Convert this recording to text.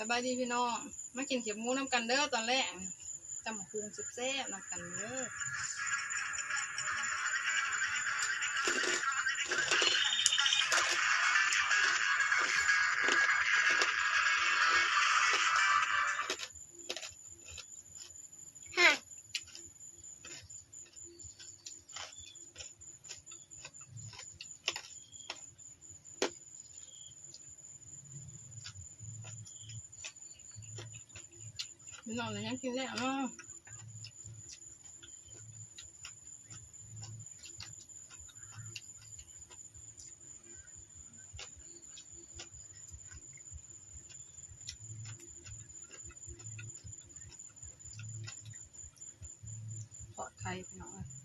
ສະບາຍດີພີ່ນ້ອງ ມາກິນແຄບໝູນຳກັນເດີຕອນແລງ ຕຳບັກຫຸ່ງແຊບໆນຳກັນເດີ. ພີ່ນ້ອງ ຍັງກິນແລ້ວເນາະ. ທອດໄຂ່ພີ່ນ້ອງເອີຍ.